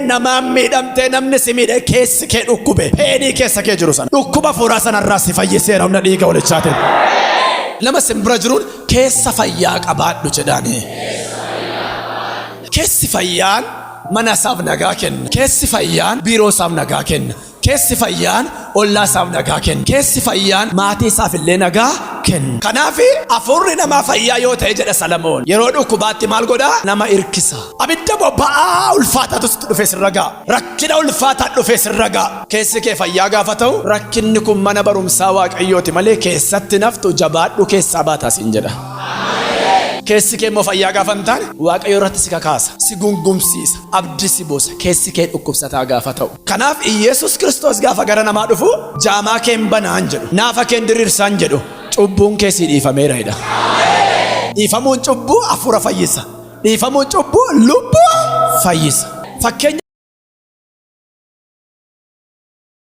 Namaan miidhamtee, namni si miidhe, keessi kee dhukkube, painii keessa kee jiru sana, dhukkuba hafuuraa sanarraa si fayyiseera humna dhiiga walichaatiin. Nama simbira jiruun "Keessa fayyaa qabaadhu" jedhaani. Keessi fayyaan mana isaaf nagaa kenna. Keessi fayyaan biiroo isaaf nagaa kenna. Keessi fayyaan ollaa isaaf nagaa kenna. Keessi fayyaan maatii isaaf illee nagaa kenna. Kanaaf hafuurri namaa fayyaa yoo ta'e, jedha Salamoon, yeroo dhukkubaatti maal godhaa? Nama hirkisa. Abidda boba'aa ulfaataatu sitti dhufe sirra ga'a. Rakkina ulfaataa dhufe sirra ga'a. Keessi kee fayyaa gaafa ta'u, "Rakkinni kun mana barumsaa Waaqayyooti malee keessatti naftu, jabaadhu, keessaa baataa" siin jedha. Keessi kee immoo fayyaa gaafa hin taane, Waaqayyo irratti si kakaasa, si gungumsiisa, abdii si buusa, keessi kee dhukkubsataa gaafa ta'u. Kanaaf Iyesus Kiristoos gaafa gara namaa dhufu, "Jaamaa kee hin banaan" jedhu, "Naafa kee hin diriirsaan" jedhu, "Cubbuun kee si dhiifameera" jedha. Dhiifamuun cubbuu hafuura fayyisa. Dhiifamuun cubbuu lubbuu fayyisa. Fakkeenya